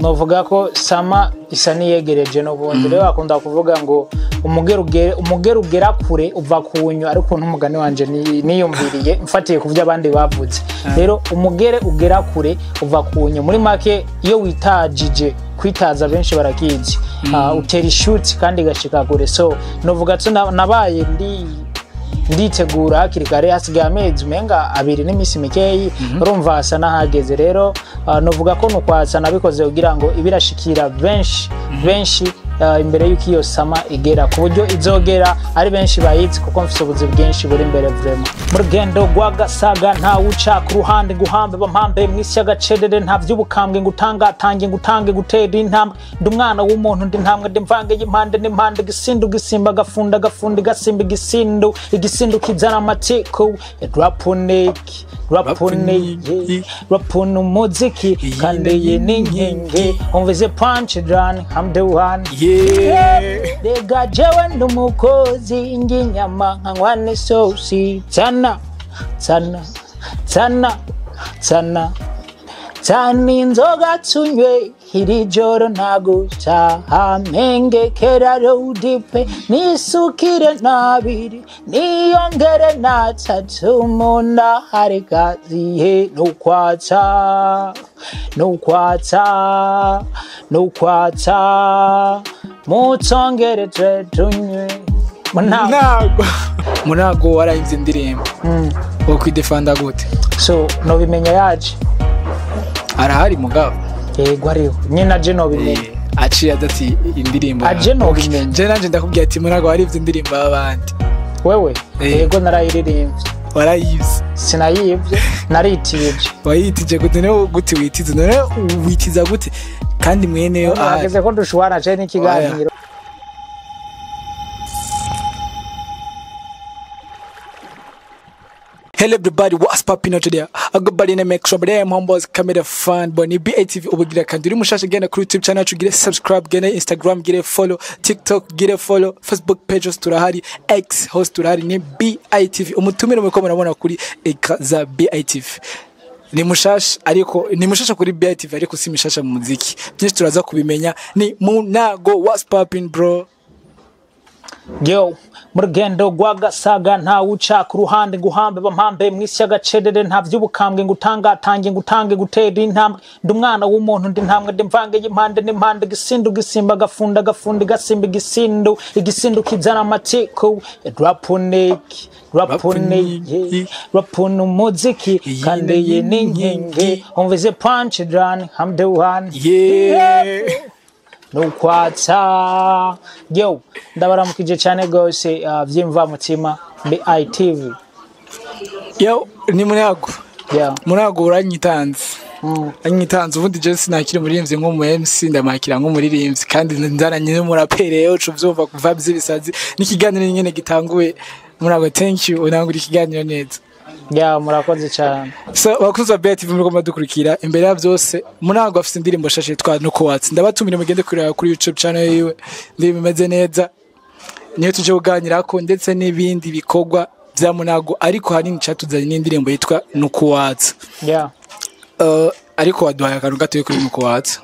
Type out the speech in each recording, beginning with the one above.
Novuga ko summer isa niyegereje n'ubundi. Rero bakunda kuvuga ngo umugera ugera kure uva kunyu, ariko n'umugani wanje niyumviriye mfatiye ku byo abandi bavuze. Rero umugere ugera kure uva kunyu, muri make iyo witajije, kwitaza benshi barakizi, utera ishuti kandi igashika kure. So novuga ko nabaye ndi nditegura hakiri kare, hasigaye amezi umenga 2 n'iminsi mikeyi, urumva hasa n'ahageze. Rero novuga ko nukwatsa nabikoze kugira ngo ibirashikira benshi benshi imbere y'uko iyo summer igera, ku buryo izogera ari benshi bayizi, kuko mfise ubuzi bwinshi buri imbere vraiment. Mu rugendo rw'agasaga ntawuca ku ruhande nguhambe bampambe mw'isi y'agacerere, nta vy'ubukambwe ngutangatange ngutange gutera intambwe. Ndi umwana w'umuntu, ndi ntambwe, ndi mvange y'impande n'impande, gisindu gisimba gafunda gafundi gasimba igisindu igisindu kizana amatiko. Rapunik rapuniki rapuna umuziki kandi iyi ni inkingi, umvize punch run, I'm the one. Rega jewe ndi umukozi, ndya inyama nkanywa n'isosi, tsana tsana tsana tsana tsana inzoga tunywe iri joro, ntagutaha mpengekera rudipe, nisukire nabiri niyongere natatu, munda hari kazihe nukwatsa nukwatsa nukwatsa mutsongere twe tunywe. Munago, Munago, warayivye indirimbo, wo kwidefanda gute? So nobimenya yaje. Arahari mugabo. Yego, ariho nyine, aje nobimenya. Aciye adati indirimbo. Aje nobimenya. Je nanje ndakubwiye ati Munago warivye indirimbo y'abandi. Wewe? Yego, narayiririmbye. Warayivye? Sinayivye, naritije. Wayitije gute? Niwe gute witize none? Witiza gute kandi mweneyo ahari? Hageze ko dushwana ce n'ikiganiro. Hello everybody, what's popping out today? I go by the name of them homeboys, camera fan, Bonnie BATV ubugira kandi uri mushasha, genda kuri YouTube channel yacu gire subscribe, genda Instagram gire follow, TikTok gire follow, Facebook page hose turahari, X host turahari, ni BITV. Umutumire muriko murabona kuri eka za BITV. Ni mushasha, ariko ni mushasha kuri BITV, ariko si mushasha mu muziki. Byinshi turaza kubimenya. Ni Munago, what's popping, bro? Yo, mu rugendo rw'agasaga ntawuca ku ruhande nguhambe bampambe mw'isi y'agacerere, nta vy'ubukambwe ngutangatange ngutange gutera intambwe. Ndi umwana w'umuntu, ndi ntambwe, ndi mvange y'impande n'impande, gisindu gisimba gafunda gafundi gasimba igisindu igisindu kizana amatiko. Rapuniki rapuniki rapuna umuziki kandi iyi ni inkingi, umvize punch run, I'm the one. Nukwatsa. Yo, ndabaramukije cyane gose, vyimva mutima, BITV. Yo, ni Munago. Yeah. Munago, uranyitanze. Anyitanze ubundi je sinakira umuririmbyi nk'umu MC, ndamakira nk'umuririmbyi kandi nzaranye n'umuraperi yo uvyumva kuva by'ibisazi n'ikiganiro nyene gitanguye. Munago, thank you, unangura ikiganiro neza. Yeah, murakoze cyane. So bakuza BTV muri ko dukurikira, imbere ya byose Munago afite indirimbo shashe yitwa Nuko Watsi. Ndabatumire mugende kureba kuri YouTube channel yiwe, indirimbo imeze neza, niyo tuje kuganirako ndetse n'ibindi bikorwa bya Munago, ariko hanini catuzanye n'indirimbo yitwa Nuko Watsi. Ariko waduhaye akantu gatoya kuri Nuko Watsi.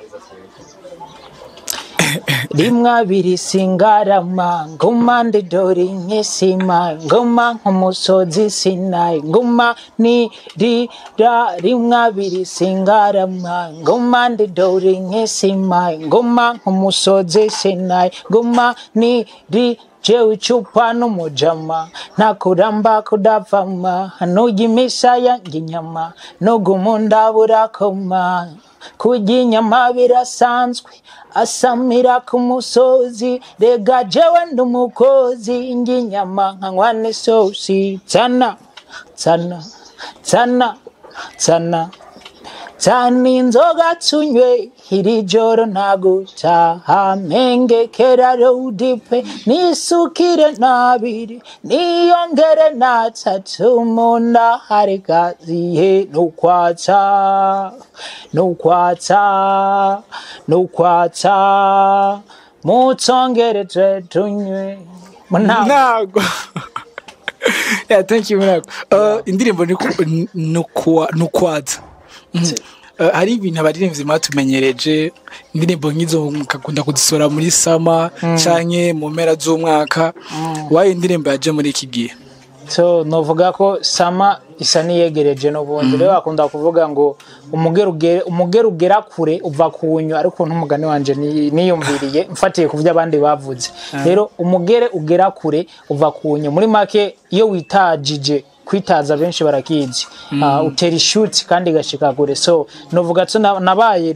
Rimwe abiri singarama, nguma ndidori nk'isima, nguma nk'umusozi Sinayi, nguma nirira. Rimwe abiri singarama, nguma ndidori nk'isima, nguma nk'umusozi Sinayi, nguma niri jewe icupa n'umujama, ntakuramba kudapfama, nurya imisaya ndya inyama, nuguma burakoma, kurya inyama birasanzwe, asamira ku musozi. Rega jewe ndi umukozi, ndya inyama nkanywa n'isosi, tsana tsana tsana tsana tsana inzoga tunywe iri joro, ntagutaha mpengekera rudipe, nisukire nabiri niyongere natatu, munda hari kazihe nukwatsa nukwatsa nukwatsa mutsongere twe tunywe. Munago. Munago. Yeah, thank you, Munago. Indirimbo ni Nukwaza. Hari ibintu abaririmbyi mwatumenyereje, indirimbo nk'izo mukakunda kuzisora muri summer canke mu mpera z'umwaka. Wayo indirimbo yaje muri iki gihe? So novuga ko summer isa niyegereje n'ubundi. Rero bakunda kuvuga ngo umugera ugera kure uva ku nyo, ariko n'umugani wanje niyumviriye mfatiye ku byo abandi bavuze. Rero umugere ugera kure uva ku nyo. Muri make, iyo witajije, kwitaza benshi barakizi, utera ishuti kandi igashika kure. So novuga ko nabaye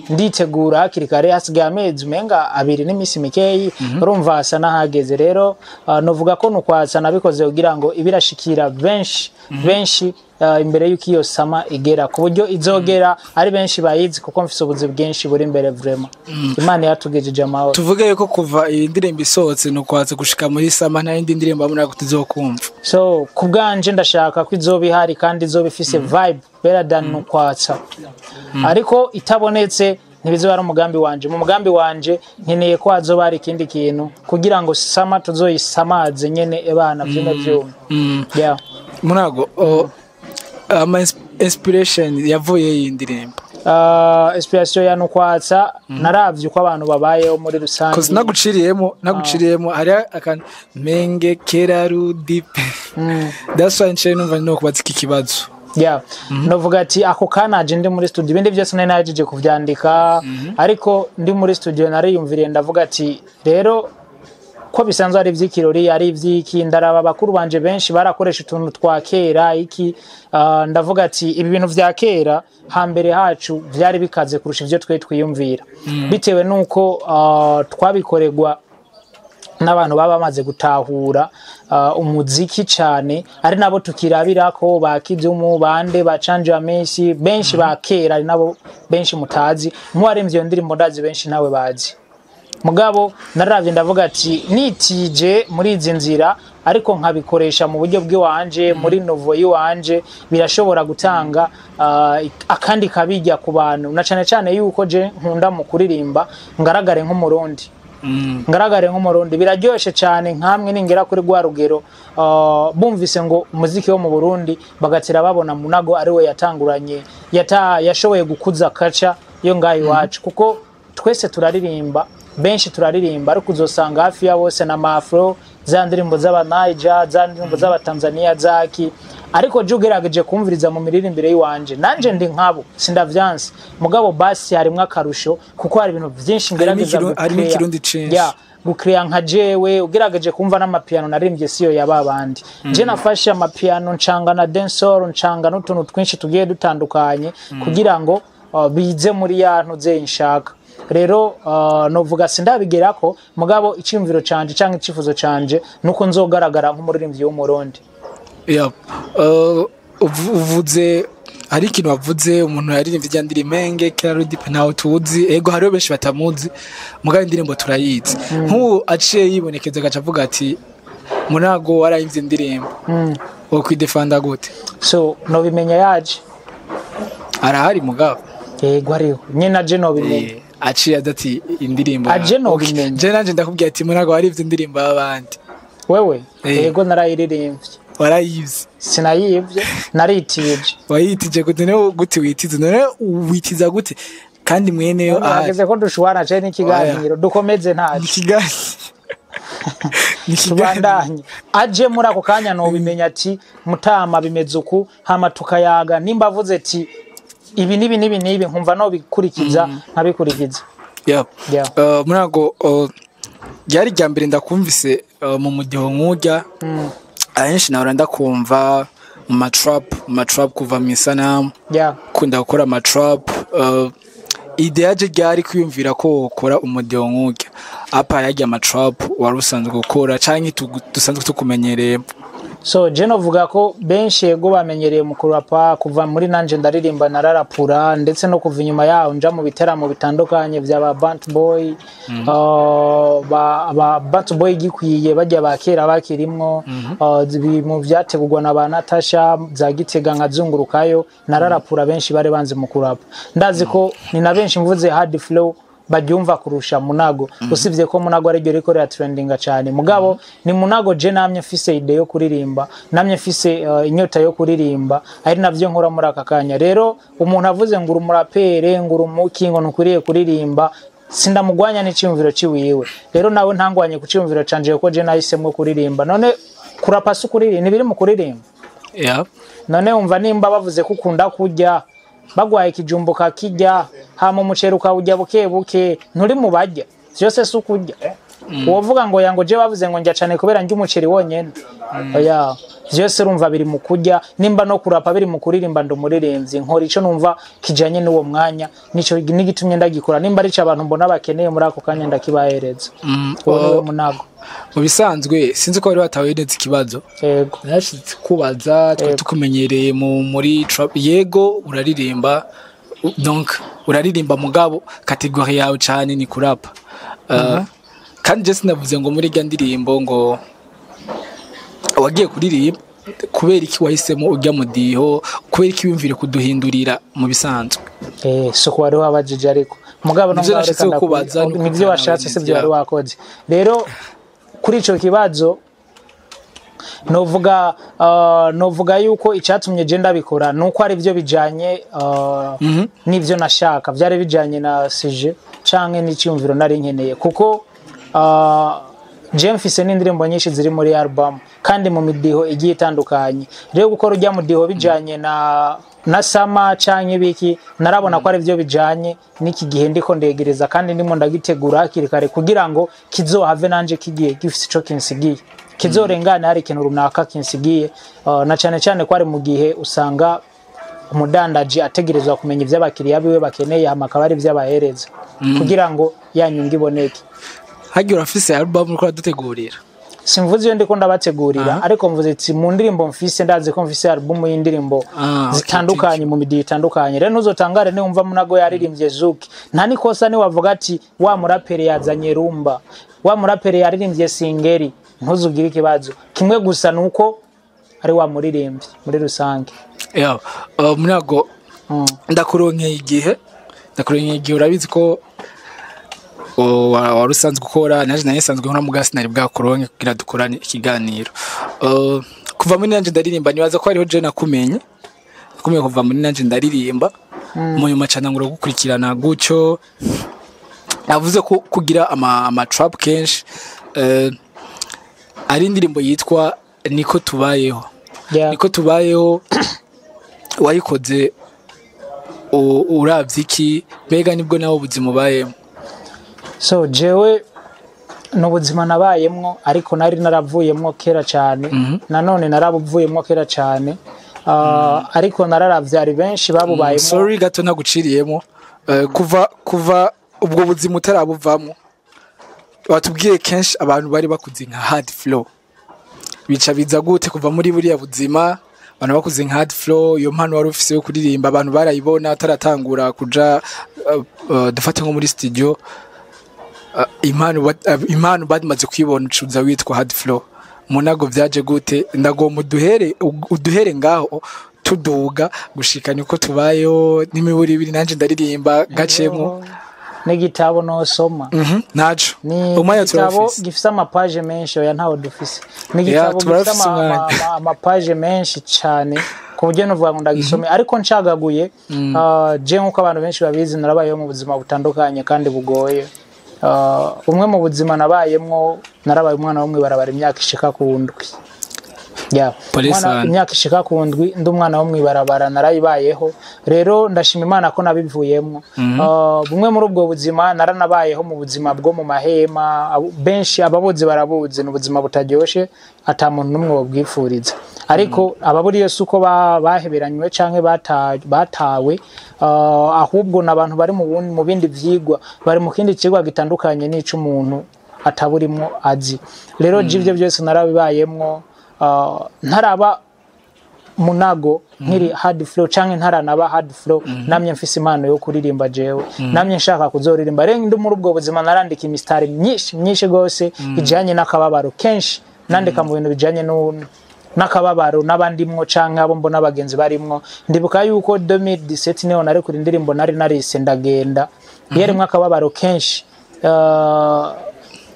nditegura hakiri kare, hasigaye amezi umenga 2 n'iminsi mikeyi. Urumva hasa n'ahageze. Rero novuga ko nukwatsa nabikoze kugira ngo ibirashikira benshi benshi imbere y'uko iyo summer igera, ku buryo izogera ari benshi bayizi, kuko mfise ubuzi bwinshi buri imbere. Vraiment, Imana yatugejeje amahoro. Tuvuge yuko kuva iyi ndirimbo isohotse, nukwatse, gushika muri summer, nta yindi ndirimbo abona ko tuzokumva? So ku bwanje ndashaka ko izoba ihari kandi izoba ifise vibe better than nukwatsa, ariko itabonetse ntibizoba ari umugambi wanje. Mu mugambi wanje nkeneye ko hazoba hari ikindi kintu kugira ngo summer tuzoyisamaze nyene, ebana vyume vyume, yeah. Munago, ama inspiration yavuye iyi ndirimbo? Inspiration ya nukwatsa, naravye uko abantu babayeho muri rusange. Cause naguciriyemo hari akantu menge kera rudipe, that's why nciye numva no kubaza iki kibazo. Yeah, novuga ati ako kanaje ndi muri studio. Ibindi byose nari nahejeje kuvyandika, ariko ndi muri studio nariyumviriye, ndavuga ati rero ko bisanzwe ari ivy'ikirori, ari ivy'iki, ndaraba bakuru banje benshi barakoresha utuntu twa kera iki, ndavuga ati ibi bintu vya kera hambere hacu vyari bikaze kurusha ivyo twe twiyumvira, bitewe nuko twabikorerwa n'abantu baba bamaze gutahura umuziki cyane, ari nabo tukirabirako, ba Kidumu, bande ba Canja Messi, benshi ba kera, ari nabo benshi mutazi. Nk'uwaremvye iyo ndirimbo, ndazi benshi ntawe bazi. Mugabo naravye ndavuga ati nitije muri izi nzira, ariko nkabikoresha mu buryo bw'iwanje, muri nouveau y'iwanje, birashobora gutanga akandi kabijya ku bantu, na cane cane yuko je nkunda mu kuririmba ngaragare nk'Umurundi, ngaragare nk'Umurundi. Biraryoshe cyane nkamwe ningera kuri rwa rugero, bumvise ngo umuziki wo mu Burundi, bagatira babona Munago ari we yatanguranye, yashoboye gukuza kaca yo ngaho iwacu, kuko twese turaririmba, benshi turaririmba, ariko uzosanga hafi ya bose na mafro, za ndirimbo z'aba Niger, za ndirimbo z'aba Tanzania, zaki. Ariko je ugerageje kumviriza mu miririmbire y'iwanje, nanje ndi nkabo, sindavyanse, mugabo basi harimwo akarusho, kuko hari ibintu vyinshi ngerageza Harimo gucrea. ikirundi cinshi. Yeah, gucrea nka jewe. Ugerageje kumva n'amapiano naririmbye siyo ya babandi. Je nafashe amapiano ncanga na dancehall, ncanga n'utuntu twinshi tugiye dutandukanye kugira ngo bize muri ya ntuze nshaka. Rero novuga sindabigerako, mugabo iciyumviro canje canke icifuzo canje nuko nzogaragara nk'umuririmbyi w'Umurundi. Yeah. Uvuze hari ikintu wavuze, umuntu yaririmbye ijya ndirimbo menge kera rudipe ntawe tuzi. Ego, hariho benshi batamuzi, mugabo indirimbo turayizi. Nk'ubu aciye yibonekeza agaca avuga ati Munago warayimvye indirimbo, wo kwidefanda gute? So nobimenya yaje. Arahari mugabo. Yego, hariho nyine, aje nobimenya. Aciye aza ati indirimbo Aje nobimenya. Je nanje ndakubwiye ati Munago warivye indirimbo y'abandi. Wewe? Eh. Yego, narayiririmbye. Warayivye? Sinayivye, naritije. Wayitije gute? Niwe gute witize? None witiza gute kandi mweneyo ahari? Hageze ko dushwana ce n'ikiganiro dukomeze, ntaco. Ikiganiro ni ikiganiro. Tubandanye. Aje muri ako kanya nobimenya, ati mutama bimeze uku, hama tukayaga. Nimba avuze ati ibi n'ibi n'ibi n'ibi, nkumva nobikurikiza, nkabikurikiza. Yeah. Yeah. Munago, ryari rya mbere ndakumvise mu mudiho nk'urya. Ahenshi nahora ndakumva mu matrap kuva mu isanamu, kunda gukora amatrap. Idée yaje ryari kwiyumvira ko wokora umudiho nk'urya apa yarya amatrap wari usanzwe gukora canke dusanzwe tukumenyereye? So je novuga ko benshi yego bamenyereye mu kurapa. Kuva muri nanje ndaririmba, nararapura, ndetse no kuva inyuma yaho nja mu biteramo bitandukanye vya ba Bant Boy, ba Bant Boy gikwiye bajya ba kera bakirimwo, mu vyategurwa na ba Natasha za Gitega, nkazungurukayo nararapura. Benshi bari banze mu kurapa, ndazi ko ni na benshi mvuze hard flow. baryumva kurusha Munago, usibye ko Munago ari ryo riko trendinga cyane. Mugabo ni Munago je namye mfise idée yo kuririmba, namye mfise inyota yo kuririmba, ari navyo nkora muri aka kanya. Rero umuntu avuze ngo uri umurapere, ngo uri umuki, ngo ntukwiriye kuririmba, sindamugwanya n'iciyumviro ciwiwe. Rero nawe ntangwanye ku ciyumviro canje, kuko je nahisemwo kuririmba. None kurapa si ukuririmba? Ntibiri mu kuririmba? Yeah. None wumva nimba bavuze ko ukunda kurya, bagwaye ikijumbu kakirya, hama umuceri ukawurya buke buke, nturi mu barya? Vyose si ukurya? Uwovuga ngo yango je bavuze ngo njya cane kubera ndya umuceri wonyene, oya, vyose urumva biri mu kurya. Nimba no kurapa biri mu kuririmba, ndi umuririmbyi, nkora ico numva kijanye n'uwo mwanya, nico nigitumye ndagikora. Nimba arico abantu mbona bakeneye muri ako kanya, ndakibahereza. Uwo niwe Munago. Mu bisanzwe sinzi ko wari watahuye neza ikibazo. Yego. Narashatse kubaza, twari tukumenyereye muri trap, yego uraririmba, donc uraririmba, mugabo catégorie yawe cyane ni kurapa. Kandi je sinavuze ngo muri rya ndirimbo ngo wagiye kuririmba. Kubera iki wahisemo ujya mu diho? Kubera iki wiyumvire kuduhindurira mu bisanzwe? Suko wari wabajije, ariko mugabo no Nivyo ngaho nashatse reka kukubaza, nuko nivyo washatse, sivyo wari wakoze. Rero kuri ico kibazo novuga yuko icyatumye je ndabikora nuko ari byo bijanye n'ivyo nashaka, byari bijanye na sujet canke n'icyumviro nari nkeneye, kuko je mfise n'indirimbo nyinshi ziri muri album kandi mu midiho igiye itandukanye. Rero gukora ujya mu diho bijanye na sama canke ibiki, narabona ko ari byo bijanye n'iki gihe ndiko ndegereza, kandi ndimo ndagitegura hakiri kare kugira ngo kizohave nanje kigiye gifise ico kinsigiye, kizorengana hari ikintu runaka kinsigiye, na cyane cyane ko ari mu gihe usanga umudandaji ategerezwa kumenya ivyo abakiriya biwe bakeneye, hama akaba ari ivyo abahereza kugira ngo ya nyungu iboneke. Hagiye urafise album uriko uradutegurira? Simvuze iyo ndiko ndabategurira, ariko mvuze ati mu ndirimbo mfise, ndazi ko mfise album y'indirimbo zitandukanye mu midiho itandukanye. Rero ntuzotangare niwumva Munago yaririmbye Zuki. Nta nikosa niwavuga ati wa muraperi yazanye rumba, wa muraperi yaririmbye singeri, ntuzugire ikibazo. Kimwe gusa nuko ari wa muririmbyi muri rusange. Yeah. Munago, ndakuronkeye igihe, ndakuronkeye igihe. Urabizi ko wari usanzwe ukora, naje nari nsanzwe nkora, muga sinari bwakuronke kugira dukorane ikiganiro. Kuva muri Nanje Ndaririmba, nibaza ko hariho je nakumenye kuva muri Nanje Ndaririmba, mu nyuma cyane ngo gukurikirana gutyo. Navuze ko kugira ama trap kenshi, ari indirimbo yitwa Niko Tubayeho. Niko Tubayeho wayikoze uravye iki? Mbega nibwo nawe ubuzima ubayemo? So jewe ni ubuzima nabayemwo, ariko nari naravuyemwo kera cyane. Nanone narabuvuyemwo kera cyane. Ariko nararavye ari benshi babubayemwo. Sorry gato ntaguciriyemo. Kuva ubwo buzima utarabuvamo, watubwiye kenshi abantu bari bakuze nka Hard Flow, bica biza gute kuva muri buriya buzima abantu bakuze nka Hard Flow? Iyo mpano wari ufise yo kuririmba abantu barayibona ataratangura kuja, dufate nko muri studio, impano bamaze kuyibona, ucuza witwa Hard Flow Munago, vyaje gute? Ndagomba uduhere ngaho tuduga gushika Niko Tubayeho n'imiburi ibiri Nanje Ndaririmba gacemo. N'igitabo nosoma. Naco Ni umwanya igitabo turawufise. gifise amapaje menshi. Oya, ntawo dufise. Ni Yeah, igitabo gifise turafise umwanya. amapaje menshi cyane ku buryo nuvuga ngo ndagisome, ariko ncagaguye, je nk'uko abantu benshi babizi, narabayeho mu buzima butandukanye kandi bugoye. Bumwe mu buzima nabayemwo, narabaye umwana wo mw'ibarabara imyaka ishika ku 7. Yeah. Pole sana. Imyaka ishika ku 7 ndi umwana wo mw'ibarabara, narayibayeho. Rero ndashima Imana ko nabivuyemwo. Bumwe muri ubwo buzima, naranabayeho mu buzima bwo mu mahema. Benshi ababuzi barabuzi, ni ubuzima butaryoshe, ata muntu n'umwe wobwifuriza. Ariko ababuriyo si uko baheberanywe canke batawe, ahubwo n'abantu bari mu bindi vyigwa, bari mu kindi cigwa gitandukanye n'ic'umuntu ataburimwo azi. Rero je ivyo byose narabibayemwo, ntaraba Munago, nkiri Hard Flow canke ntaranaba Hard Flow, namye mfise impano yo kuririmba. Jewe namye nshaka kuzoririmba. Rero ndi muri ubwo buzima narandika imistari myinshi myinshi gose ijanye n'akababaro. Kenshi nandika mu bintu bijanye n'akababaro n'abandimwo canke abo mbona abagenzi barimwo. Ndibuka yuko 2017 niho nari kuri indirimbo nari narise Ndagenda. Yarimwo akababaro kenshi.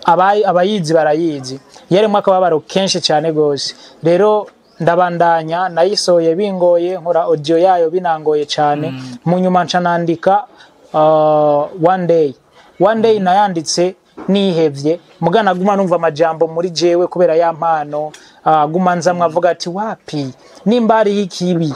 Abayizi barayizi, yarimwo akababaro kenshi cyane gose. Rero ndabandanya, nayisohoye bingoye, nkora audio yayo binangoye cyane. Mu nyuma nca nandika One Day. One Day nayanditse nihevye, mugana guma numva amajambo muri jewe kubera ya mpano, guma nzamwe avuga ati: "Wapi, nimba ari ikibi."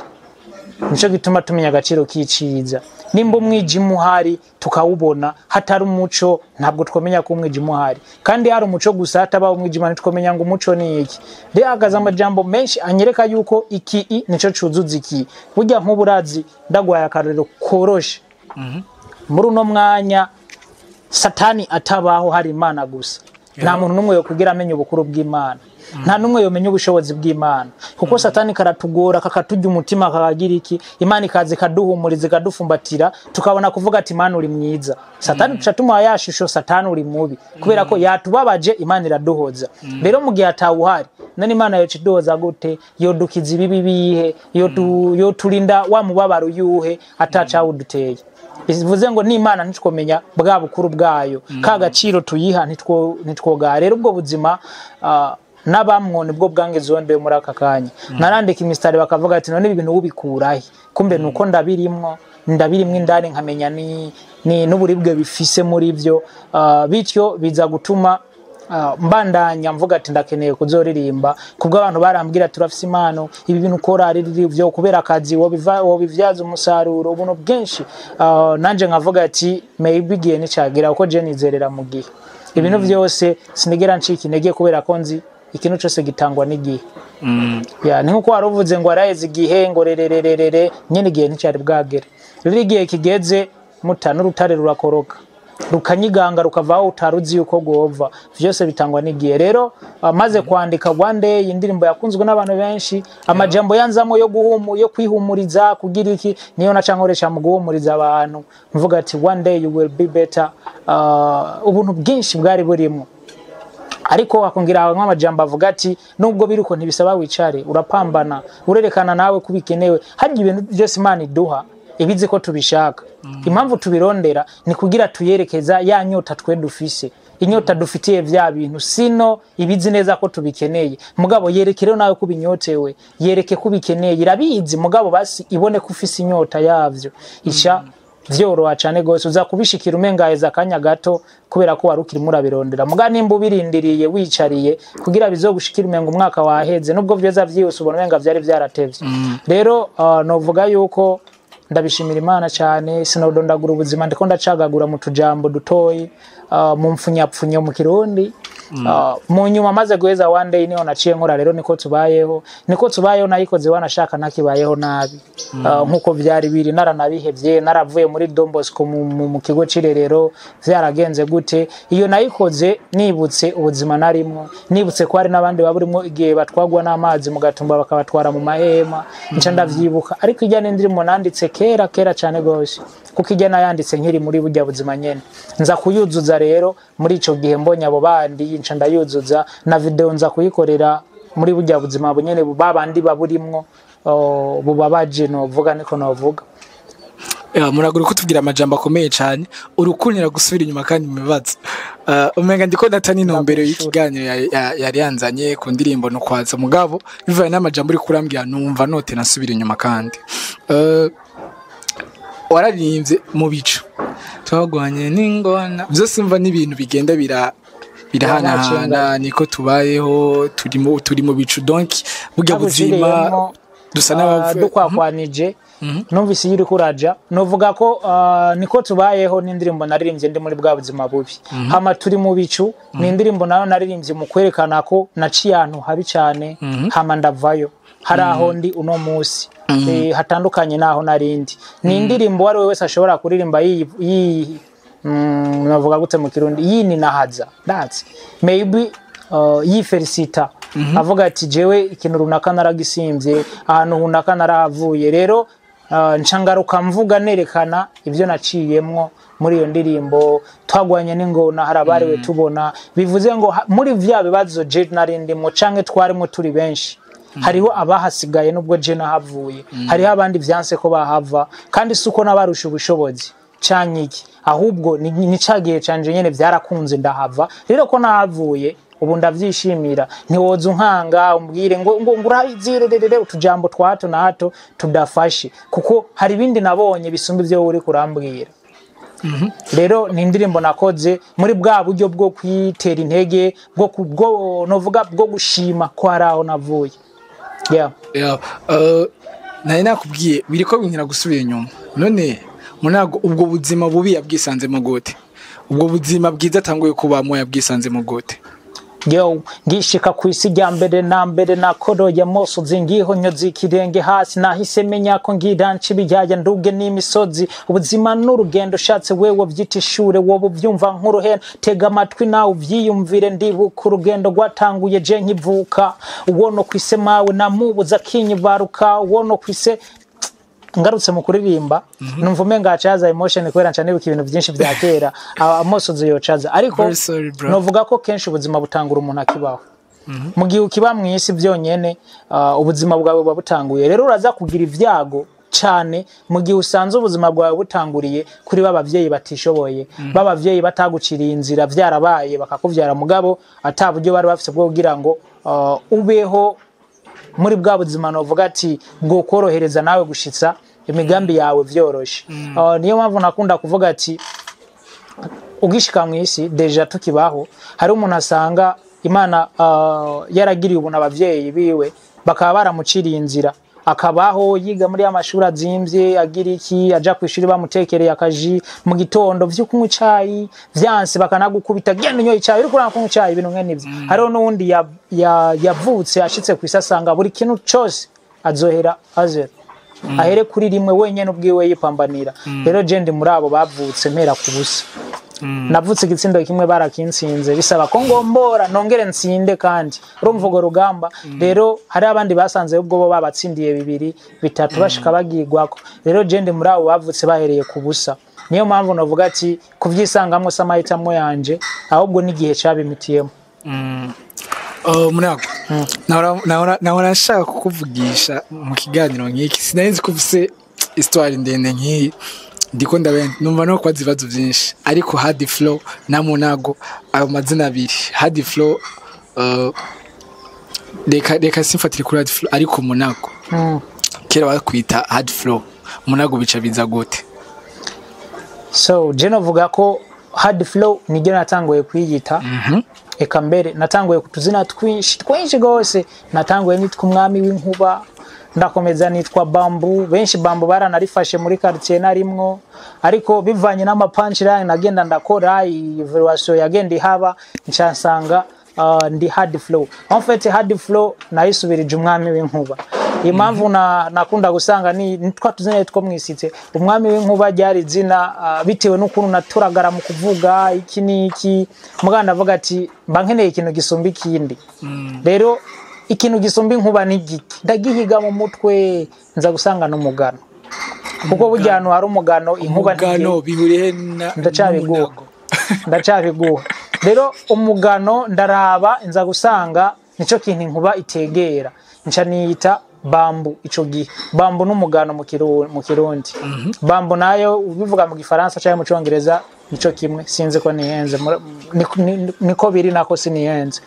Nico gituma tumenya agaciro k'iciza. Nimba umwijima uhari tukawubona, hatari umuco ntabwo twamenya ko umwijima uhari. Kandi hari umuco gusa, hatabaho umwijima ntitwamenya ngo umuco ni iki. Rero hagaze amajambo menshi anyereka yuko iki nico cuzuza iki. Burya nk'uburazi, ndaguhaye akarorero koroshe: muri uno mwanya Satani atabaho, hari Imana gusa, nta muntu n'umwe yokugira amenya ubukuru bw'Imana, nta n'umwe yomenya ubushobozi bw'Imana, kuko Satani karatugora, kakaturya umutima, kakagira iki. Imana ikaza ikaduhumuriza, ikadufumbatira, tukabona kuvuga ati: "Imana, uri mwiza." Satani tuca tumuha ya shusho: "Satani, uri mubi," kubera ko yatubabaje. Imana iraduhoza. Rero mu gihe atawuhari, none Imana yoca iduhoza gute? Yodukiza ibibi bihe? Yoturinda wa mubabaro yuhe atacawuduteye? Bivuze ngo n'Imana ntitwomenya bwa bukuru bwayo, ka gaciro tuyiha ntitwogaha. Rero ubwo buzima n'abamwo nibwo bwangize ndeye muri aka kanya. Narandika imisitari, bakavuga ati: "None ibi bintu ubikurahe?" Kumbe nuko ndabirimwo indani, nkamenya ni n'uburibwe bifise muri byo. Bityo biza gutuma mbandanya mvuga ati ndakeneye kuzoririmba, kubwo abantu barambwira: "Turafise impano, ibi bintu ukora ari byo kubera akazi wobivyaza umusaruro." Ubuntu bwinshi. Nanje nkavuga ati maybe igihe nicagera, kuko je nizerera mu gihe ibintu vyose. Sinigera ncika intege, kubera ko nzi ikintu cose gitangwa n'igihe. Ya, ni nkuko wari uvuze ngo araheze igihe, ngo rerererere nyene igihe nticari bwagere. Rero igihe kigeze, muta n'urutare rurakoroka, rukanyiganga, rukava aho utaruzi yuko rwova. Vyose bitangwa n'igihe. Rero maze kwandika One Day, indirimbo yakunzwe n'abantu benshi, amajambo yanzamo yo guhumu, yo kwihumuriza, kugira iki, niyo naca nkoresha mu guhumuriza abantu, mvuga ati: "One day you will be better." Ubuntu bwinshi bwari burimo, ariko akongera nk'amajambo avuga ati nubwo biri uko ntibisaba wicare, urapambana, urerekana nawe ko ubikenewe. Harya ibintu byose Imana iduha ibizi ko tubishaka. Impamvu tubirondera ni kugira tuyerekeza ya nyota twe dufise, inyota dufitiye vya bintu. Sino ibizi neza ko tubikeneye, mugabo yereke rero nawe ko ubinyotewe, yereke ko ubikeneye. Irabizi, mugabo basi ibone ko ufise inyota yavyo, ica vyoroha cane gose. Uza kubishikira umengaheza akanya gato, kubera ko wari ukirimo urabirondera. Muga nimba ubirindiriye, wicariye kugira bizogushikira, umenga umwaka waheze, nubwo vyoza vyihuse, ubona umenga vyari vyaratevye. Rero novuga yuko ndabishimira Imana cyane. Sinodondagura ubuzima, ndiko ndacagagura mu tujambo dutoyi, mu mfunyapfunyo mu Kirundi. Mu nyuma maze guheza One Day, niho naciye nkora rero Niko Tubayeho. Niko Tubayeho nayikoze wanashaka ntakibayeho nabi, nkuko vyari biri, naranabihevye, naravuye muri Don Bosco, mu kigo c'irerero. Vyaragenze gute? Iyo nayikoze nibutse ubuzima narimwo, nibutse ko hari n'abandi baburimwo igihe batwagwa n'amazi mu Gatumba, bakabatwara mu mahema, nca ndavyibuka. Ariko ijya n'indirimbo nanditse kera kera cane gose, kuko ijya nayanditse nkiri muri burya buzima nyene. Nza kuyuzuza rero muri ico gihe mbonye abo bandi, nca ndayuzuza na video, nza kuyikorera muri burya buzima bunyene babandi baburimwo, oh, bubabaje novuga, niko novuga. Ya, muragura kutubwira amajambo akomeye cyane, urukuntira gusubira inyuma kandi mu bibazo. Umenga ndiko ndata n'intumbero y'ikiganiro yari yanzanye ku ndirimbo no kwaza, mugabo bivaye n'amajambo uri kurambwira, numva note nasubira inyuma. Kandi wararirimbye mu bicu, twagwanye n'ingona, byose mva n'ibintu bigenda birahanahana. Niko tubayeho, turi mu bicu, donc burya buzima Naguciriyemwo, dusa n'abapfu. Dukwakwanije numvise iyo uriko uraja, novuga ko Niko Tubayeho n'indirimbo naririmbye ndi muri bwa buzima bubi. Hama Turi mu Bicu ni indirimbo nayo naririmbye mu kwerekana ko naciye ahantu habi cyane, hama ndavayo, hari aho ndi uno munsi hatandukanye n'aho narindi. Ni indirimbo uwo ari we wese ashobora kuririmba yi navuga gute mu Kirundi, yininahaza, that's maybe yifelicita, avuga ati: "Jewe ikintu runaka naragisimbye, ahantu runaka narahavuye." Rero nca ngaruka mvuga, nerekana ibyo naciyemwo muri iyo ndirimbo. Twagwanye n'ingona, hari abariwe tubona. Bivuze ngo muri vya bibazo je narindimo canke twarimo turi benshi, hariho abahasigaye nubwo je nahavuye, hariho abandi vyanse ko bahava, kandi si uko nabarusha ubushobozi. canke iki, ahubwo ni ca gihe canje nyene vyarakunze ndahava. Rero ko nahavuye ubu ndavyishimira, ntiwoza unkanga umbwire ngo urabizirerere utujambo twa hato na hato tudafashe, kuko hari ibindi nabonye bisumba ivyo wowe uriko urambwira. Rero ni indirimbo nakoze muri bwa buryo bwo kwitera intege, bwo novuga bwo gushima ko hari aho navuye, yeah. Yeah, nari nakubwiye biriko binkira gusubira inyuma. None Munago, ubwo buzima bubi yabwisanzemo gute? Ubwo buzima bwiza atanguye kubamo yabwisanzemo gute? Yo, ngishika ku isi rya mbere na mbere nakoroye amosozi, ngihonyoza ikirenge hasi nahise menya ko ngira nca ibiyaya nduge n'imisozi. Ubuzima n'urugendo, ushatse wewe vyita ishure, wowe uvyumva nk'uruhena, tega amatwi nawe uvyiyumvire. Ndibuka urugendo rwatanguye je nkivuka, uwo no kwise mawe namubuza akinyibaruka, uwo no kwise. Ngarutse mu kuririmba numva umenga hacaza emotion kubera nca nibuka ibintu byinshi vya kera, amosozi yocaza, ariko Very sorry, bro. novuga ko kenshi ubuzima butangura umuntu akibaho. Mu gihe ukiba mu isi byonyene, ubuzima bwawe buba butanguye. Rero uraza kugira ibyago cyane mu gihe usanze ubuzima bwawe butanguriye kuri ba bavyeyi batishoboye, ba bavyeyi bataguciriye inzira, vyarabaye bakakuvyara mugabo ata buryo bari bafise bwo kugira ngo ubeho muri bwa buzima novuga ati bwo korohereza nawe gushitsa imigambi yawe vyoroshe. Niyo mpamvu nakunda kuvuga ati ugishika mu isi, déjà tukibaho, hari umuntu asanga Imana yaragiriye ubuntu abavyeyi biwe bakaba baramuciriye inzira, akabaho yiga muri ya mashuri azimvye, agira iki, aja kw'ishuri bamutekereye akaji mu gitondo vyo kunywa icayi vyanse bakanagukubita, genda unyoye icayi, uriko uranga kunywa icayi, ibintu nkene ivyo. Hariho n'uwundi yavutse ashitse kw'isi asanga buri kintu cose azohera azero, ahere kuri rimwe wenyene ubwiwe yipambanira. Rero je ndi muri abo bavutse mpera ku busa. Navutse igitsindo kimwe barakinsinze, bisaba ko ngombora nongere nsinde kandi urumva urwo rugamba. Rero hari abandi basanze ubwo bo babatsindiye bibiri, bitatu, bashika bagirwako. Rero je ndi muri abo bavutse bahereye ku busa. Niyo mpamvu novuga ati kubyisangamwo si amahitamo yanje, ahubwo n'igihe cabimitiyemo. Oh, Munago, nahora nshaka kukuvugisha mu kiganiro nk'iki, sinari nzi ko ufise histoire ndende nk'iyi. Ndiko ndabe numva no kubaza ibibazo byinshi, ariko Hard Flow na Munago, ayo mazina abiri, Hard Flow, reka simfatire kuri Hard Flow, ariko Munago, kera bakwita Hard Flow, Munago bica biza gute? So je novuga ko Hard Flow niryo natanguye kwiyita. Eka mbere natanguye kutuzina twinshi twinshi gose. Natanguye nitwa umwami w'inkuba, ndakomeza nitwa Bambu. Benshi Bambu baranarifashe muri quartier narimwo, ariko bivanye n'ama punchline nagenda ndakora, evaluation yagenda ihaba, nca nsanga ndi Hard Flow. En fait, Hard Flow nayisubirije umwami w'inkuba. Impamvu nakunda gusanga ni twa tuzina two mwisitse, umwami w'inkuba ryari izina bitewe n'ukuntu naturagara mu kuvuga iki n'iki. Muganda ndavuga ati mba nkeneye ikintu gisumba ikindi. Rero ikintu gisumba inkuba ni igiki? Ndagihiga mu mutwe, nza gusanga n'umugano, kuko burya ahantu hari umugano inkuba Umugano bihuriye na Ndacabiguha. n'Umunago? Ndacabiguha. Rero umugano ndaraba, nza gusanga nico kintu inkuba itegera, nca niyita Bambu. Ico gihe bambu n'umugano mu Kirundi, bambu nayo ubivuga mu Gifaransa cyangwa mu Congereza nico kimwe. Sinzi ko nihenze, niko biri nako sinihenze.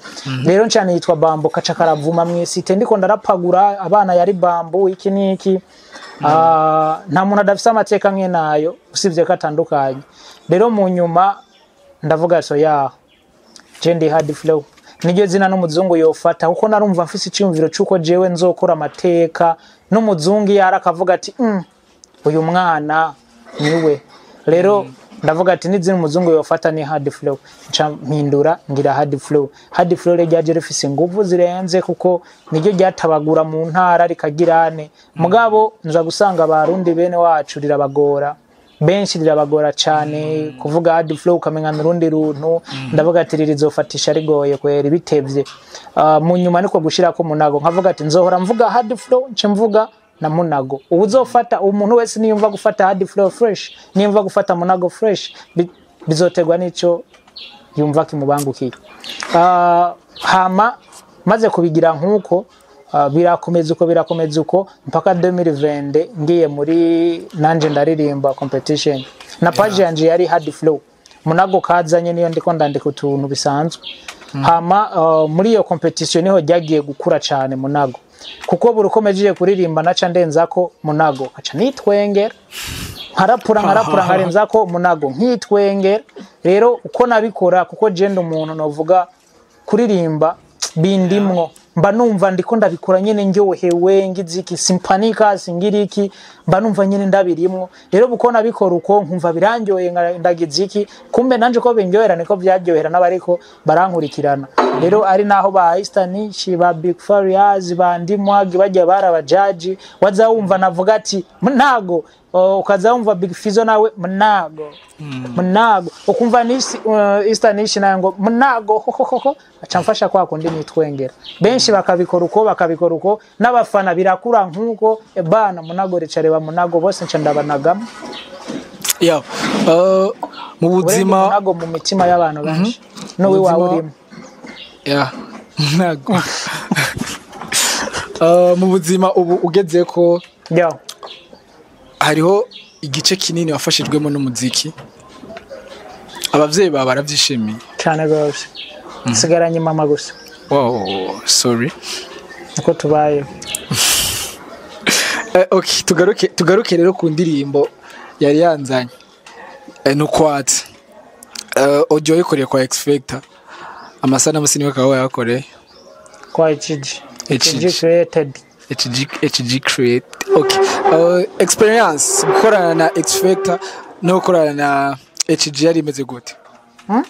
Rero nca niyitwa Bambu, kaca karavuma mw'isite, ndiko ndarapagura abana yari Bambu iki n'iki. Nta muntu adafise amateka nk'enayo, usibye ko atandukanye. Rero mu nyuma ndavuga so yaho je ndi Hard Flow, niryo zina n'umuzungu yofata, kuko narumva mfise icyumviro c'uko jewe nzokora amateka n'umuzungu yari akavuga ati uyu mwana niwe." Rero ndavuga ati n'izina umuzungu yofata ni Hard Flow, nca mpindura ngira Hard Flow. Hard Flow rero ryaje rifise inguvu zirenze, kuko niryo ryatabagura mu ntara rikagirane. Mugabo nza gusanga Abarundi bene wacu rirabagora, benshi rirabagora cyane kuvuga Hard Flow, ukamenya n'urundi runtu. Ndavuga ati ririzofatisha rigoye kwera bitevye. Mu nyuma niko gushirako Munago, nkavuga ati nzohora mvuga Hard Flow, nce mvuga na Munago. Ubu uzofata umuntu wese niyumva gufata Hard Flow fresh, niyumva gufata Munago fresh, bizoterwa n'ico yumva kimubangukiye. Hama maze kubigira nkuko Birakomeza uko, birakomeza uko mpaka 2020 ngiye muri Nanje Ndaririmba competition, na page yanje yari Hard Flow Munago kazanye, niyo ndiko ndandika utuntu bisanzwe. Hama muri iyo competition niho ryagiye gukura cyane Munago, kuko buri uko mejeje kuririmba naca ndenzako Munago, aca nitwengera, nkarapura, nkarapura, nkarenzako Munago, nkitwengera. Rero uko nabikora, kuko jenda umuntu novuga kuririmba bindimwo, mba numva ndiko ndabikora nyene ndyohewe, ngize iki, simpanika, singira iki, mba numva nyene ndabirimwo. Rero buko nabikora uko nkumva birandyoheye, ndagize iki, kumbe nanje ko bindyohera niko byaryohera n'abariko barankurikirana. Rero ari naho ba Eastern ba Big Farious, ba Ndimwagi bajya barabajaji, waza wumva navuga ati Munago, ukaza wumva Big Fizzo nawe Munago, Munago, ukumva nisi Eastern nayo ngo Munago ho ho ho ho, aca mfasha kwa kundi nitwengera. Benshi bakabikora uko, bakabikora uko, n'abafana birakura nkuko bana Munago recareba Munago bose nca ndabanagamo. Yeah. Mu Uburenga buzima Munago mu mitima y'abantu benshi n'uwi wawe urimo. Yeah. Ntago. Mu buzima ubu ugeze ko hariho igice kinini wafashijwemo n'umuziki, abavyeyi bawe baravyishimiye? Cyane rwose, nsigaranye mama gusa. Wow, sorry. Niko tubayeho. Okay, tugaruke rero ku ndirimbo yari yanzanye, Nukwatsi. Audio yikoreye kwa X-Factor, amasanamu siniwe kawe yakoreye? Kwa HG. HG. HG created. HG, HG create. Okay, experience gukorana na X-Factor no gukorana na HG yari imeze gute? Hmm?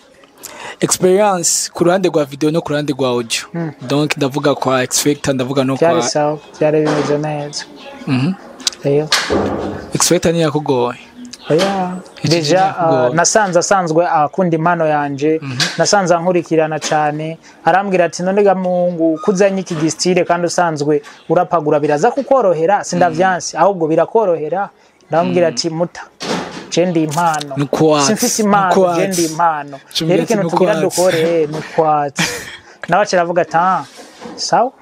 Experience ku ruhande rwa video no ku ruhande rwa audio, donc ndavuga kwa X-Factor, ndavuga no Byari kwa sawa, byari bimeze neza. Rero X-Factor ntiyakugoye? Oya. HG Déjà ntiyakugoye? Nasanze asanzwe akunda impano yanje, nasanze ankurikirana cyane. Arambwira ati: "None ga mungu, kuzanye iki gistyle kandi usanzwe urapagura, biraza kukorohera?" Sindavyanse, ahubwo birakorohera. Ndamubwira ati: "Muta, je ndi impano." Nukwatsi, Simfise impano, je nukwatsi. ndi impano. Cumbwira Rero ati ikintu tugira nukwatsi. dukore nukwatsi. Nawe aca aravuga ati: "Ah, sawa."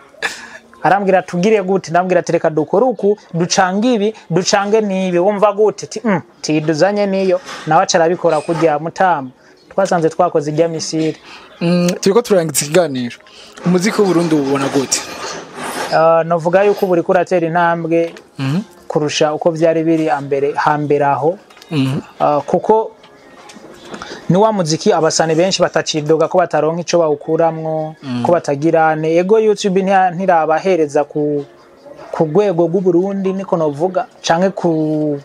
Arambwira: "Tugire gute?" Ndambwira ati: "Reka dukore uku, ducange ibi, ducange n'ibi, wumva gute?" Ti tiduzanye niyo, nawe aca arabikora kujya mutama twasanze twakoze ijya misiri. Turiko turangiza ikiganiro. Umuziki w'Uburundi ubona gute? Novuga yuko ubu uriko uratera intambwe kurusha uko byari biri ambere hambere aho, kuko ni wa muziki abasani benshi batacidoga ko bataronka ico bawukuramwo, ko batagirane ego YouTube ntirabahereza ku rwego rw'Uburundi, niko novuga, canke ku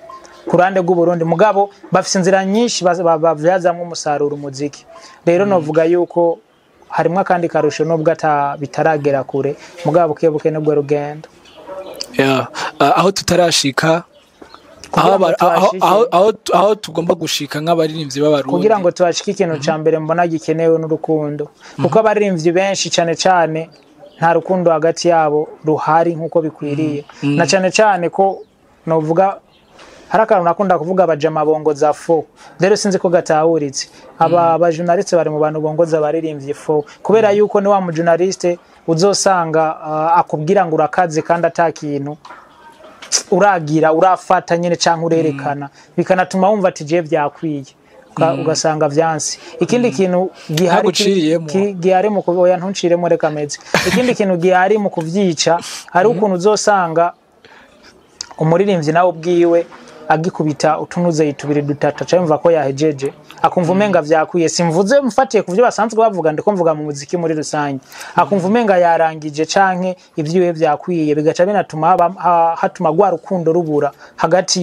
ruhande rw'Uburundi, mugabo bafise inzira nyinshi bavyazamwo umusaruro umuziki. Rero novuga yuko harimwo akandi karusho, nubwo ata bitaragera kure, mugabo buke buke nibwo rugendo. Yeah. Aho tutarashika, Kugira aho ngo tuhashike. aho tugomba gushika nk'abaririmbyi b'Abarundi? Kugira ngo tuhashike, ikintu ca mbere mbona gikenewe n'urukundo, kuko abaririmbyi benshi cane cane nta rukundo hagati yabo ruhari nk'uko bikwiriye, na cane cane ko novuga hari akantu nakunda kuvuga, abajama bongoza faux. Rero sinzi ko gatahuritse. Aba bajournaliste bari mu bantu bongoza abaririmbyi faux, kubera yuko ni wa mujournaliste uzosanga akubwira ngo urakaze kandi ata kintu uragira urafata nyene canke urerekana, bikanatuma wumva ati je vyakwiye. Ugasanga vyanse. Ikindi kintu gihari Ntaguciriyemo. Gihari mu oya, ntunciremo, reka meze. Ikindi kintu gihari mu kuvyica, hari ukuntu uzosanga umuririmbyi nawe ubwiwe agikubita utunuze tubiri dutatu, aca yumva ko yahejeje, akumva umenga vyakwiye. Simvuze mfatiye ku byo basanzwe bavuga, ndiko mvuga mu muziki muri rusange. Akumva umenga yarangije canke ivy'iwe vyakwiye, bigaca binatuma hatuma rwa rukundo rubura hagati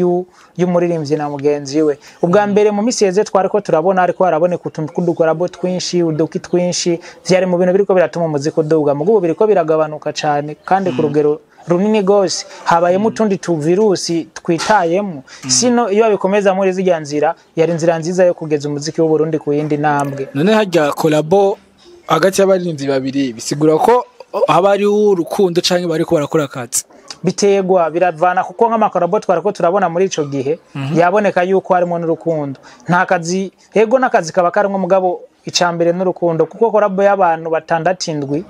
y'umuririmbyi na mugenzi we. Ubwa mbere mu misi yeze twariko turabona ariko haraboneka utuntu tw'udukorabo twinshi, uduki twinshi, vyari mu bintu biriko biratuma umuziki uduga. Mugubu biriko biragabanuka cane kandi ku rugero runini gose, habayemo utundi tuvirusi twitayemo. Sino iyo babikomeza muri zirya nzira, yari inzira nziza yo kugeza umuziki w'Uburundi ku yindi ntambwe. None harya collabo hagati y'abaririmbyi babiri bisigura ko haba hariho urukundo canke bariko barakora akazi? Biterwa, biravana, kuko nk'amacollabo twariko turabona muri ico gihe yaboneka yuko harimo n'urukundo, nta kazi. Ego, n'akazi kaba karimwo, mugabo icambere n'urukundo, kuko collabo y'abantu batandatu, indwi,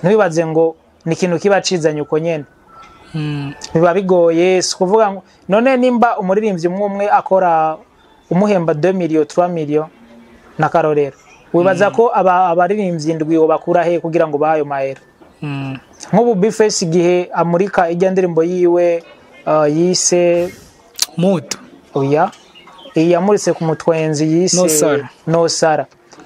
ntibibaze ngo Ni ikintu kiba cizanye uko nyene. Biba bigoye, si ukuvuga ngo none nimba umuririmbyi umwe umwe akora umuhemba 2 million, 3 million na karorero, wibaza ko abaririmbyi indwi bakura he kugira ngo bahayo mahera? Nk'ubu B-Face igihe amurika ijya ndirimbo yiwe yise Mood. Oya, iyi yamuritse ku mutwenzi yise No Sara. No Sara.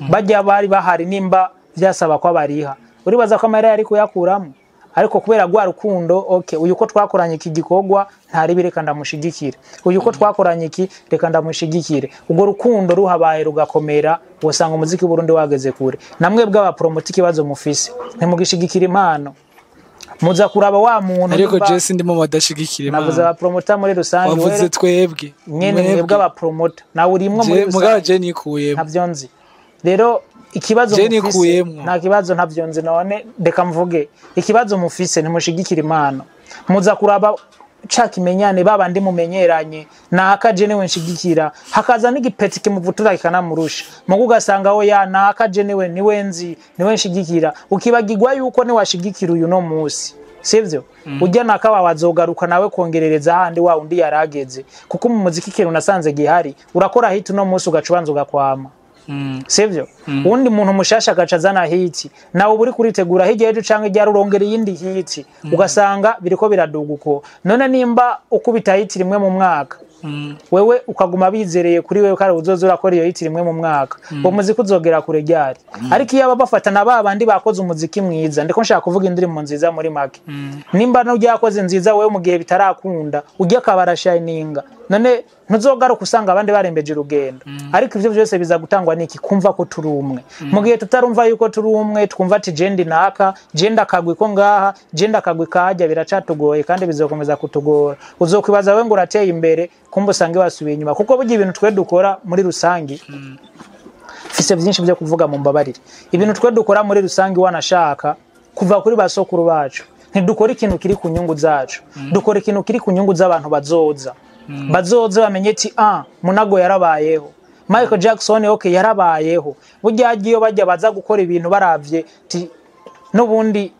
Bajya bari bahari, nimba byasaba ko abariha, uribaza ko amahera yari kuyakuramo? Ariko kubera rwa rukundo, okay, uyu ko twakoranye iki gikorwa ntari, reka ndamushigikire, uyu ko twakoranye iki, reka ndamushigikire. Ubwo rukundo ruhabaye rugakomera, wosanga umuziki w'Uburundi wageze kure. Namwe bw'abapromota, ikibazo mufise, ntimugishigikira impano, muza kuraba wa muntu. Ariko nimba Jesse ndimo badashigikira navuze impano. abapromota muri rusange. Wavuze Were twebwe. Nyene mwebwe abapromota, nawe urimwo muri mugabo rusange. je nikuyemo. Ntabyo nzi. Rero ikibazo Je mufise, nikuyemwo. nta kibazo, ntabyo nzi. None reka mvuge, ikibazo mufise, ntimushigikira impano, muza kuraba ca kimenyane, babandi mumenyeranye, naka je niwe nshigikira, hakaza n'igipeti kimuvutura kikanamurusha, mugu ugasanga we ya naka je niwe nzi, niwe nshigikira, ukibagirwa yuko niwashigikira uyu no musi, sivyo, ujya naka wawe azogaruka nawe kongerereza handi wa undi yarageze. Kuko mu muziki ikintu nasanze gihari, urakora hit uno musi ugaca ubanza ugakwama, sivyo, uwundi muntu mushasha agaca azana hit, nawe uba uri kuritegura hirya y'ejo canke ryari urongera iyindi hit, ugasanga biriko biraduga uko. None nimba ukubita hit rimwe mu mwaka, wewe ukaguma bizereye kuri wewe kandi uzoza urakora iyo hit rimwe mu mwaka, uwo muziki uzogera kure ryari? Ariko iyo aba bafatana ba bandi bakoze umuziki mwiza, ndiko nshaka kuvuga indirimbo nziza muri make, nimba n'ujya yakoze nziza, wewe mu gihe bitarakunda ujya akabara shininga, none ntuzogaruka usanga abandi barembeje urugendo? Ariko ivyo vyose biza gutangwa niki? Kumva ko turi umwe. Mu gihe tutarumva yuko turi umwe, twumva ati jendi naka, jenda akagwi ko ngaha, jenda akagwi kajya, biracatugoye kandi bizokomeza kutugora. Uzokwibaza we ngo urateye imbere, kumva usange wasubiye inyuma, kuko burya ibintu twe dukora muri rusangi, mfise byinshi byo kuvuga, mu mbabarire, ibintu twe dukora muri rusangi, wanashaka kuva kuri basokuru bacu, ntidukora ikintu kiri ku nyungu zacu, dukora ikintu kiri ku nyungu z'abantu bazoza bamenye ati: "Ah, Munago yarabayeho, Michael Jackson, okay, yarabayeho." Burya iyo bajya baza gukora ibintu baravye ti n'ubundi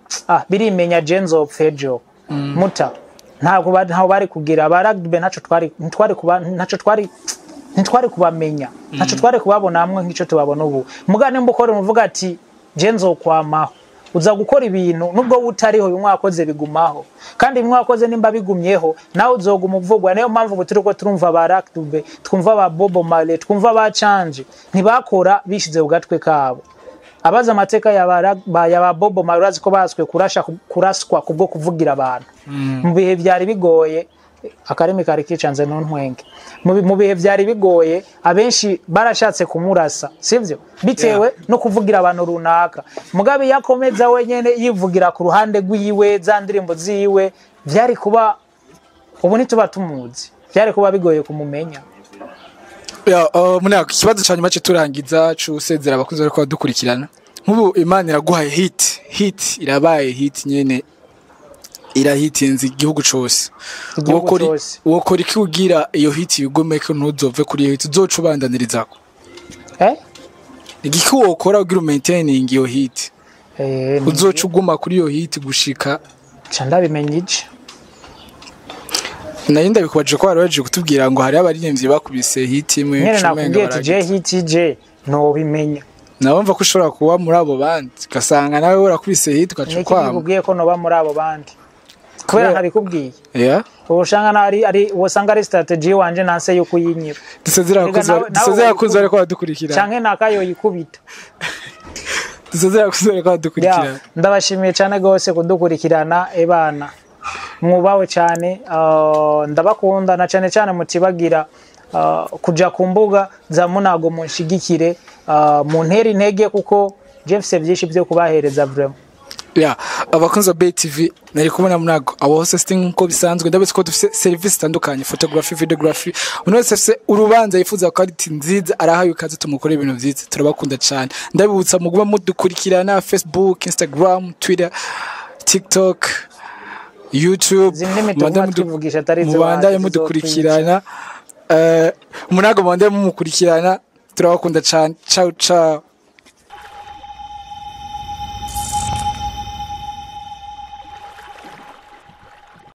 birimenya, je nzopfa ejo muta, ntabwo ntaho bari kugira ba rugby, ntaco twari, ntitwari kuba, ntaco twari, ntitwari kubamenya, ntaco twari kubabona hamwe nk'ico tubabona ubu. Muga nimba ukora umuvuga ati je nzokwamaho, uza gukora ibintu nubwo utariho, bimwe wakoze bigumaho, kandi bimwe wakoze nimba bigumyeho nawe uzoguma uvugwa. Niyo mpamvu ubu turiko turumva ba Rakdube, twumva ba Bobo Marley, twumva ba Canje, ntibakora bishize ku gatwe kabo. Abazi amateka ya ba Bobo Marley urazi ko baswe kurasha, kuraswa kubwo kuvugira abantu mu bihe byari bigoye. Akarimi kari kicanze, ntuntwenge. Mu bihe byari bigoye, abenshi barashatse kumurasa, sivyo, bitewe no kuvugira abantu runaka. Mugabe yakomeza wenyene yivugira ku ruhande rwiwe za ndirimbo ziwe, byari kuba ubu ntituba tumuzi, byari kuba bigoye kumumenya. Ya, Munago, ikibazo ca nyuma cyo turangiza cusezera abakunzi bariko badukurikirana. Nk'ubu Imana iraguhaye hit, hit irabaye hit nyene, irahitinze igihugu cose. Igihugu cose. Wokora iki ugira iyo hit yigomeke, ntuzove kuri iyo hit, uzoca ubandaniririzako? Eh? Igiki wokora ugira maintaining iyo hit? Eh, Uzoca uguma kuri iyo hit gushika ca ndabimenya iki? Nari ndabikubajije ko wari waje kutubwira ngo hariho abaririmbyi bakubise hit imwe, nyene uca umenga nakubwiye ati je baragize. hit je ntobimenya. Nawe mva ko ushobora kuba muri abo bandi, ugasanga nawe warakubise hit ugaca Niki ukwama. Nikubwiye ko noba muri abo bandi kubera ntabikubwiye. Ubu usanga ari usanga ari strategy wanje nanse yo kuyinyira. Dusezera Erega abakunzi nawe dusezera abakunzi woyikubita. bariko baradukurikirana. Canke nakayoyikubita. Dusezera abakunzi bariko Ya, baradukurikirana. ndabashimiye cyane rwose kudukurikirana. Ebana mwubawe cyane, ndabakunda na cyane cyane mutibagira kuja ku mbuga za Munago munshigikire, muntere intege, kuko je mfise byinshi byo kubahereza vraiment. Ya, abakunzi ba BTV, nari kubona Munago abo hosting nkuko bisanzwe. Ndabetse ko dufise service zitandukanye, photography, videography. Umuntu wese afise urubanza yifuza quality nziza, arahaye ikaze, tumukore ibintu vyiza. Turabakunda cyane. Ndabibutsa muguma mudukurikirana Facebook, Instagram, Twitter, TikTok, YouTube. Izi ndimi Mubandanye tuguma twivugisha atari izo mubandanye bazi. Mudukurikirana. Munago mubandanye mumukurikirana. Turabakunda cyane. Ciao ciao.